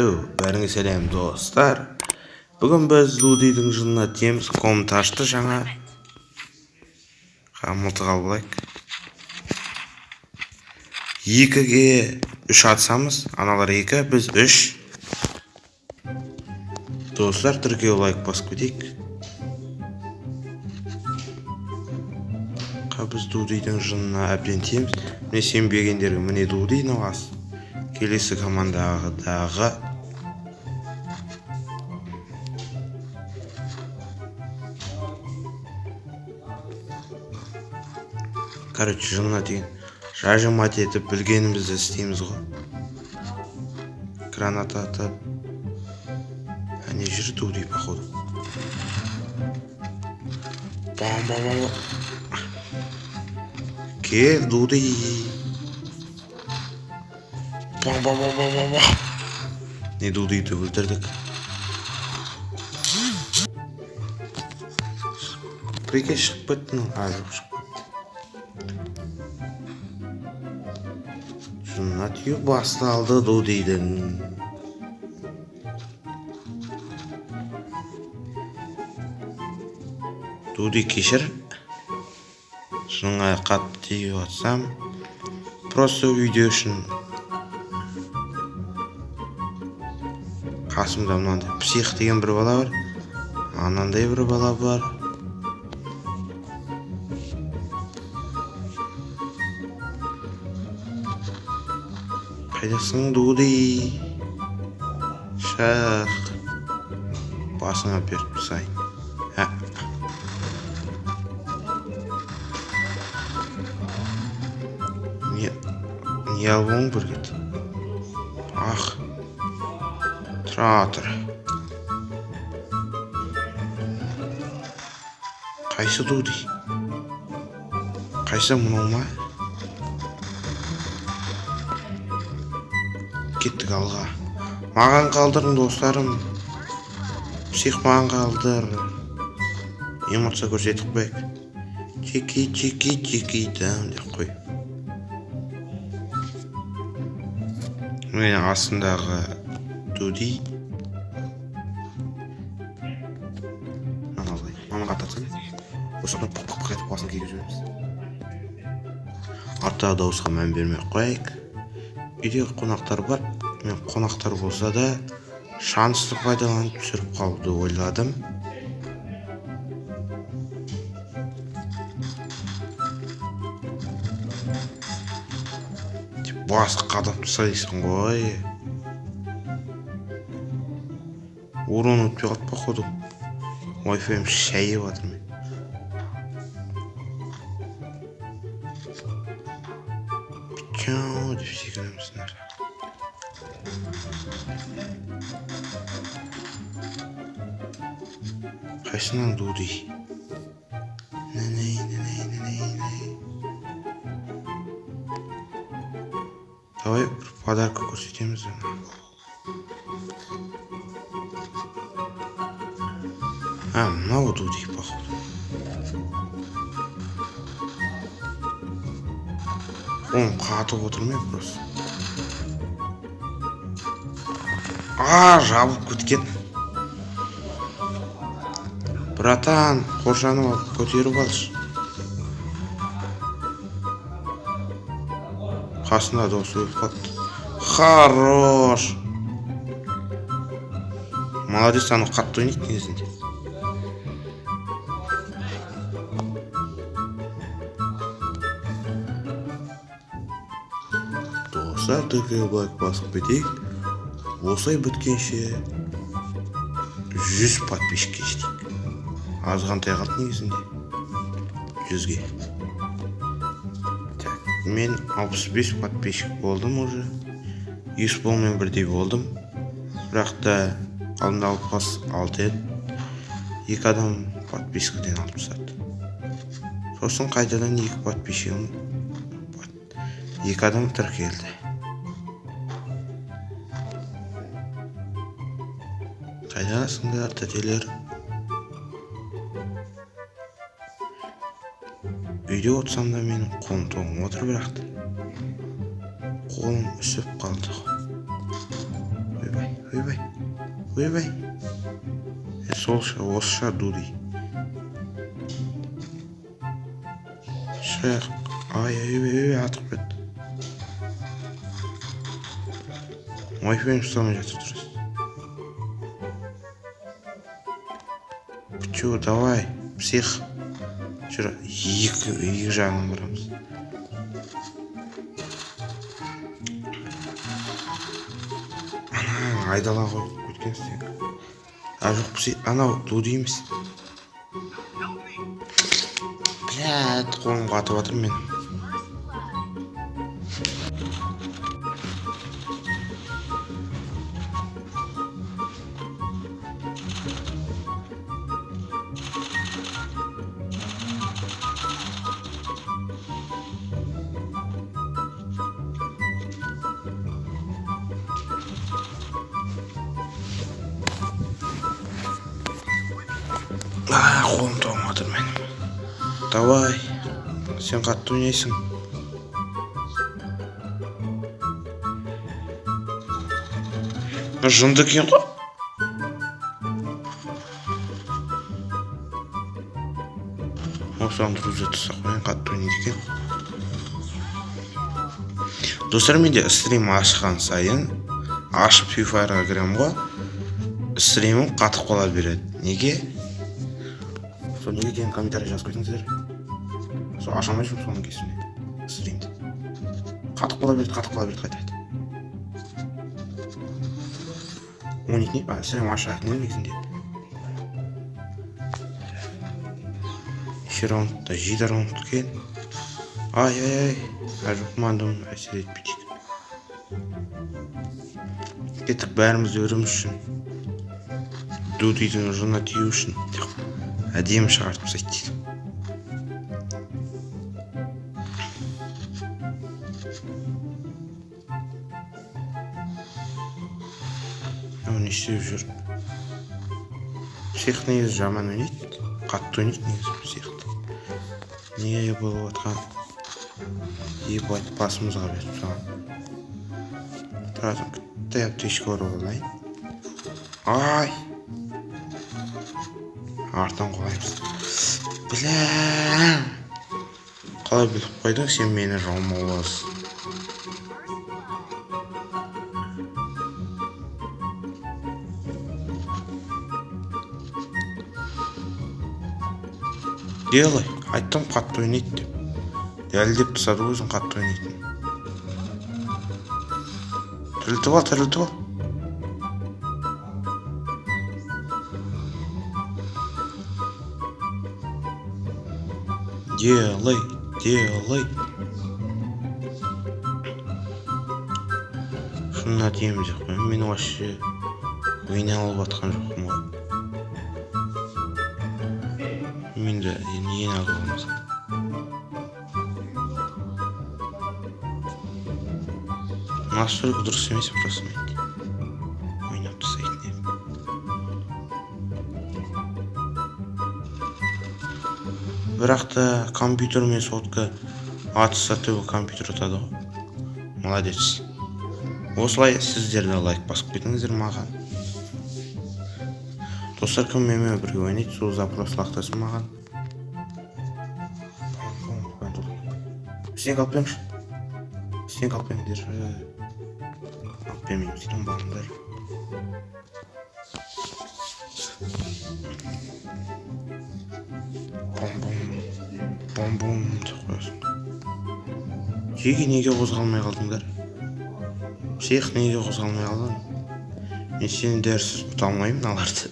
Бәріңе сәлем, достар. Бүгін біз Дудидің жынына тиеміз. Комната ашты жаңа. Мылтық алып алайық. 2-ге 3 атсамыз, аналар екі, біз үш. Достар, тіркеу, лайк басып кетейік. Біз Дудидің жынына әбден тиеміз. Міне, сенбегендерге, міне, Дуди мынау келесі командадағы. Короче, жынына деген жажимать етіп, білгенімізді істейміз ғой, граната атып. Әне жүр Дуди, походу. Бам, бам, бам. Кел, Дуди. Бам, бам, бам, бам, бам, бам. Не, Дудиді өлтірдік. Прикинь, шығып кетті мынау. А, жоқ, шығып кетті. Жынына тию басталды Дудидің. Дуди, кешір, жыныңа қатты тиіп жатсам, просто видео үшін. Қасымда мынандай псих деген бір бала бар, анандай бір бала бар. Қайдасың, Дуди? Шық, басыңа беріп тастайын. Ә. Не, не алуың бір кет. Ах, тұра тұр. Қайсы Дуди? Қайсы, мынау ма? Кеттік алға. Маған қалдырың, достарым. Псих, маған қалдыр. Эмоция көрсетіп қояйық. Чеки, чеки, чеки там деп қой. Міне, астындағы Дуди. Мынаны алайын. Мынаны қатырсаң, осы пық пық пық етіп басын кигізіп жібереміз. Арттағы дауысқа мән бермей ақ қояйық. Үйде қонақтар бар. Мен қонақтар болса да, шансты пайдаланып түсіріп қалуды ойладым. Басы қадап тастайсың ғой. Урон өтпей қалды, походу. Wi-Fi шайып жатыр мен. Пичау деп секіреміз мына. Қайсынан Дуди? Нәней, нәней, нәней, нәней. Давай бір подарка көрсетеміз ана. А, мынау Дуди, походу. Қолым қатып отыр мен просто. А, жабылып кеткен. Братан, қоршанып алып, көтеріп алшы. Қасында досы өліп қалыпты. Хорош. Молодец, анау қатты ойнайды негізінде. Достар, тіркеу, лайк басып кетейік. Осылай біткенше 100 подписчикке жетейік. Азғантай қалды негізінде 100-ге. Так, мен 65 подписчик болдым уже. Есболмен бірдей болдым. Бірақ та алдында 66 еді. Екі адам подпискадан алып тастады. Сосын қайтадан екі подписчигім, екі адам тіркелді. Қайдасыңдар, тәтелер? Үйде отырсам да, менің қолым тоңып отыр, бірақ та. Қолым үсіп қалды. Ойбай. Ойбай, ойбай. Сол шығар, осы шығар Дуди. Шығайық. Ай, ойбай, ойбай, атып кетті. Вайфайым ұстамай жатыр дұрыс. Чё, давай, псих. Жүр, екі жағынан барамыз. Ана айдала қойып кеткен сен. А, жоқ, псих, анау Дуди емес. Блядь, қолым қатып жатыр мен. А, қолым тоңып жатыр менің. Давай, сен қатты ойнайсың. Жынды екен ғой. Осыған друзья тастап қояйын, қатты ойнайды екен. Достар, менде стрим ашқан сайын, ашып Free Fire'ға кіремін ғой, стримім қатып қала береді. Неге? Сол неге екенін комментарий жазып қойсаңыздар. Сол аша алмай жүрмін соның кесірінен стримді. Қатып қала береді, қатып қала береді қайта қайта. Ойнайтын не? А, стрим ашатын едім негізінде. Неше раундта? Жеті раунд екен. Ай, ай, ай. А, жоқ, маған әсер етпейді. Кеттік, бәріміз де өмір үшін. Дудидің ұжына тию үшін деп әдемі шығарып тастайды дейді. Мынау не істеп жүр? Псих негізі жаман ойнайды. Қатты ойнайды негізі психты. Не болып жатқан? Ебать, басымызға беріп тастаған. Тұра, күтті, аптечка ұрып алайын. Ай! Артынан құлаймыз. Бля! Қалай біліп қойдың сен мені, жалмауыз? Делай, айттым қатты ойнайды деп. Дәлелдеп тастады ғой өзін қатты ойнайтынын. Тірілтіп ал, тірілтіп ал. Делай, делай. Шынына тиеміз деп қоямын. Мен вообще ойнай алып жатқан жоқпын ғой. Мен де нені алып алмасам. Настройка дұрыс емес просто менде. Ойнап тастайтын едім. Бірақ та компьютер мен сотка атысса, түбі компьютер ұтады ғой. Молодец. Осылай сіздер де лайк басып кетіңіздер маған. Достар, кім менімен бірге ойнайды, сол запрос лақтырсын маған. Стенка алып беріңізші. Стенка алып беріңдер. Алып бермеймін дейді оңбағандар. Бом бом бом бом деп қоясың. Жеке неге қозғалмай қалдыңдар? Псих, неге қозғалмай қалдың? Мен сендерсіз ұта алмаймын мыналарды.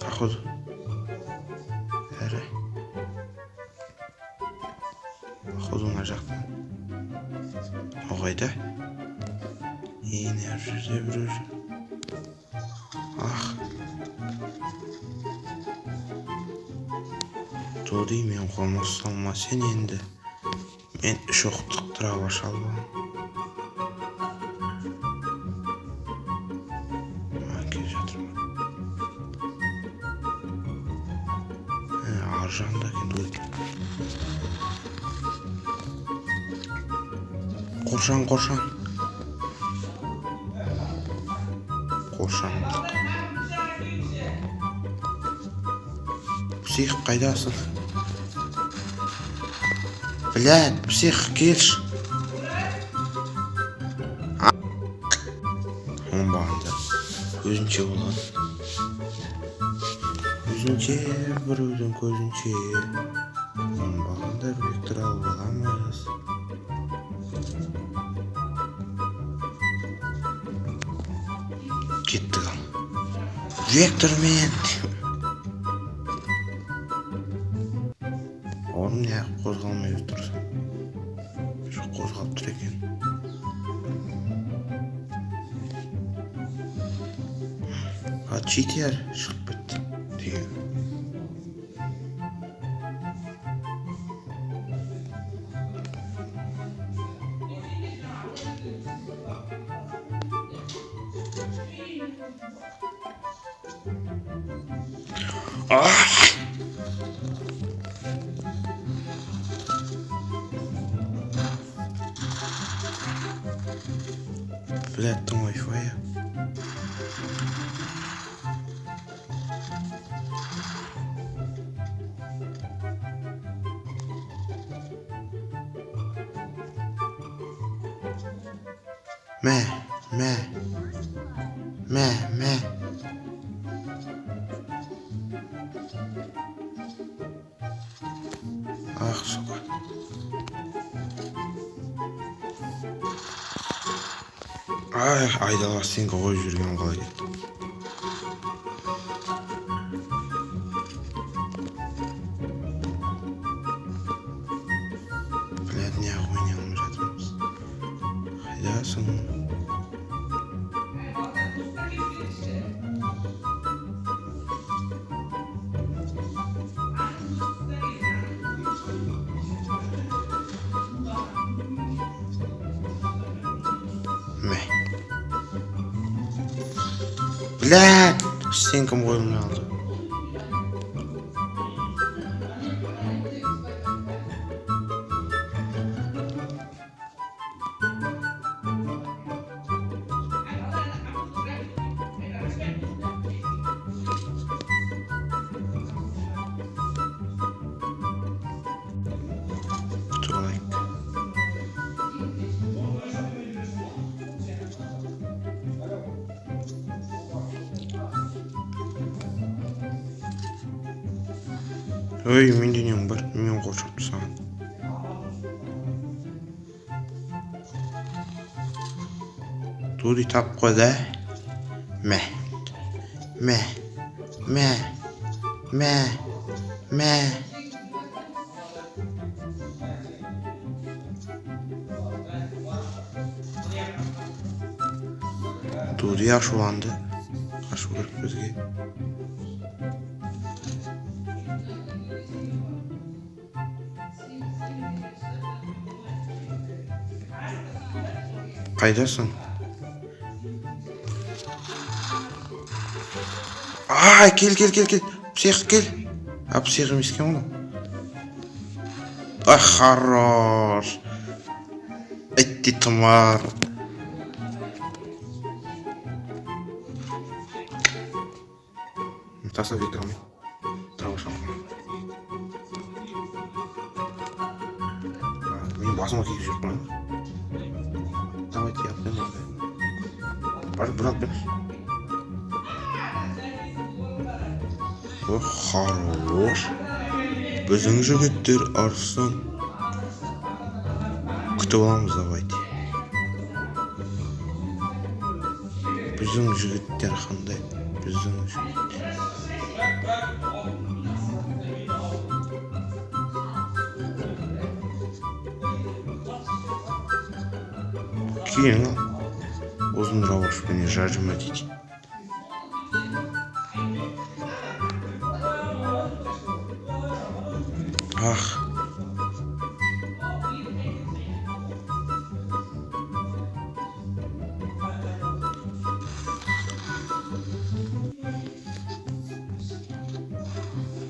Походу. Әрі. Походу мына жақта. О, қайда? Ене жерде біреу жүр. Ах. Доди, мен қолыма ұсталма сен енді. Мен үш оқтық дробаш алып аламын. Маған келе жатыр ма? Ар жағында екен Доди. Қоршан, қоршан, қоршан. Псих, қайдасың, блядь? Псих, келші. Оңбағанда өзінше болған, өзінше, біреудің көзінше. Оңбағандар, вектор алып аламыз. Кеттік. Ал вектормен. Бауырым, неғып қозғалмай тұрсың? Жоқ, қозғалып тұр екен. А, читер шығып кетті деген. А! Блядь, там Wi-Fi. Мә, мә, мә, мә. Ах, сука. Ай, айдала, стенка қойып жіберген қалай кетті? Блядь, неғып ойнай алмай жатырмыз? Қайдасың? Мә, блядь, стенкам қойылмай қалды. Күтіп алайық. Ой, менде нең бар? Мен қоршап тастаған. Тури тап қойды. Мә, мә, мә, мә, мә. Тури ашуланды, қашу керек бізге. Қайдасың? Ай, кел, кел, кел, кел, псих, кел. А, псих емес екен ғой. Ай, хорош. Әтти тұмар. Тастап кете алмай, дробаш алып. Мен басыма киіп жүріп қоямын. Давайте, алып беріңіз онда. Бар, бір алып беріңіз. О, хорош. Біздің жігіттер арыстан. Күтіп аламыз, давайте. Біздің жігіттер қандай? Біздің жігіттер. Кейін ал. Ұзын дробашпен жажима дейді. Ах.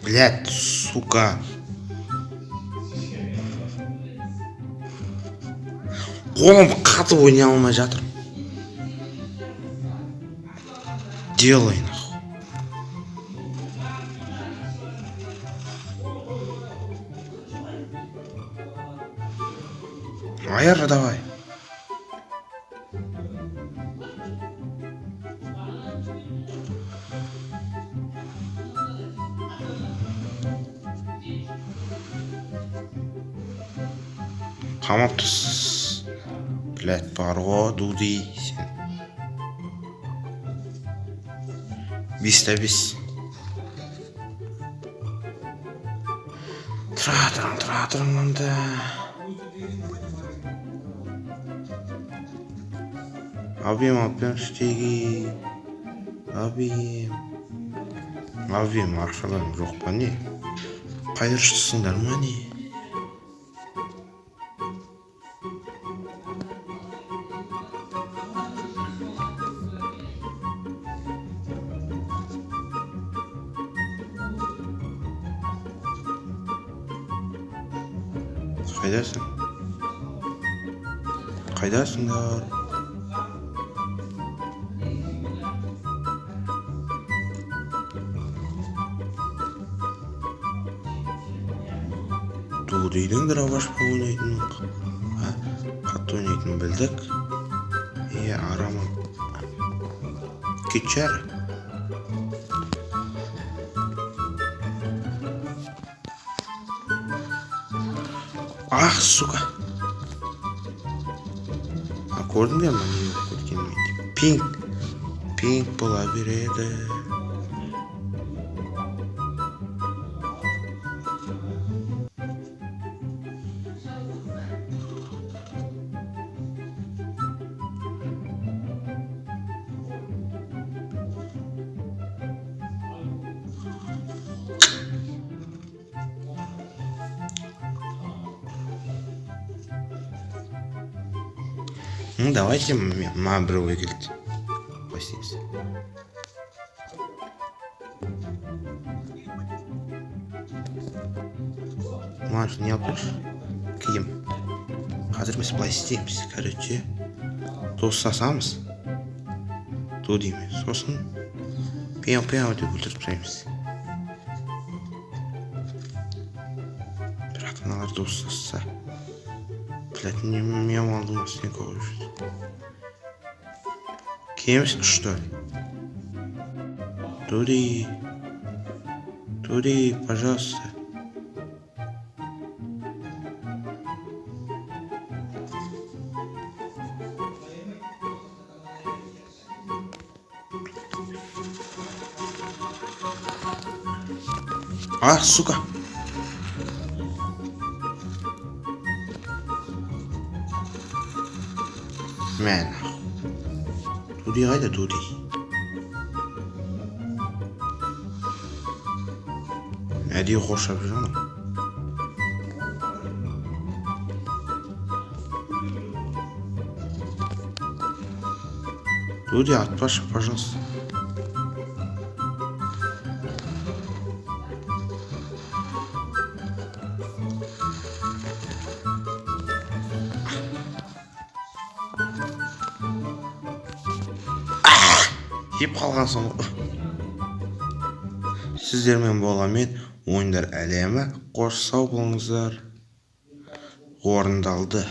Блять, сука. Қолым қатып, ойнай алмай жатырмын. Делай нахуй. Айыр, давай. Қамап түс, блядь, бар ғой. Дуди, сен 5 те 5. Тұра тұрың, тұра тұрың онда. Абим, алып берші. Абим, абим, ақшаларың жоқ па, не? Қайыршысыңдар ма, не? Қайдасың, қайдасыңдар? Дудидің дробаш ойнайтынын, а, қатты ойнайтынын білдік. Е, араман, кетші әрі. Ах, сука! А, көрдіңдер ма, не болып кеткенін? Менде пинг, пинг бола береді. Ну, давайте, маған бір ой келді. Былай істейміз. Маған не алып берші, киім. Қазір біз былай істейміз, короче, достасамыз Дудимен, сосын пиау пиау деп өлтіріп тастаймыз. Бірақ аналар достасса, блядь, не мен алдыма стенка қойып жүрді. Киеміз, что ли? Дуди, Дуди, пожалуйста. А, сука! Мә, нахуй. Дуди қайда, Дуди? Әдейі қоршап жүр анау. Дуди, атпашы, пожалуйста. Жеп қалғансың ғой. Сіздермен болған мен, ойындар әлемі. Қош, сау болыңыздар. Орындалды.